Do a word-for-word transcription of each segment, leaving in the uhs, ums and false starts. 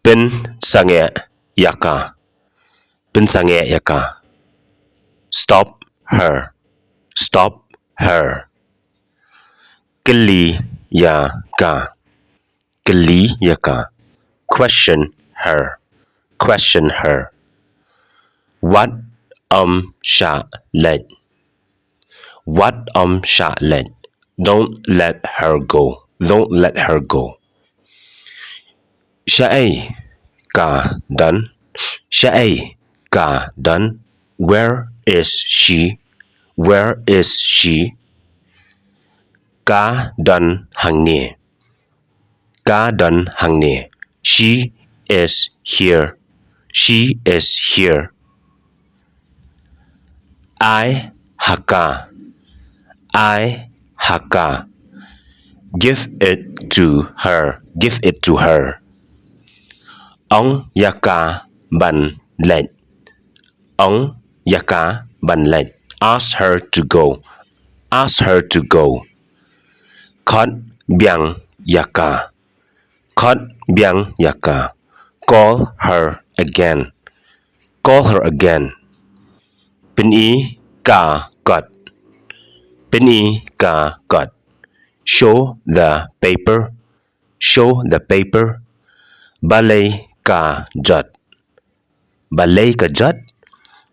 Pynsangeh ïa ka. Pynsangeh ïa ka. Stop her. Stop her. Kylli ïa ka. Kylli ïa ka. Question her. Question her. Wat ym shah leit. Wat ym shah leit. Don't let her go. Don't let her go. Shaei ka don? Shaei ka don? Where is she? Where is she? Ka don hangne. Ka don hangne. She is here. She is here. Ai ha ka. Ai ha ka. Give it to her. Give it to her. Ong ïa ka ban leit. Ong ïa ka ban leit. Ask her to go. Ask her to go. Khot biang ïa ka. Khot biang ïa ka. Call her again. Call her again. Pyni ka kot. Pyni ka kot. Show the paper. Show the paper. Balei ka jot? Balei ka jot?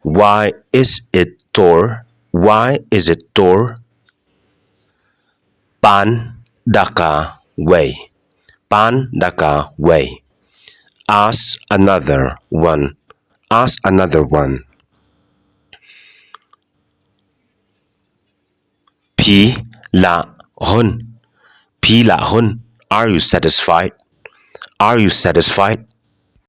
Why is it tore? Why is it tore? Pan da kawei. Pan da kawei. Ask another one. Ask another one. Phi lah hun? Phi lah hun? Are you satisfied? Are you satisfied?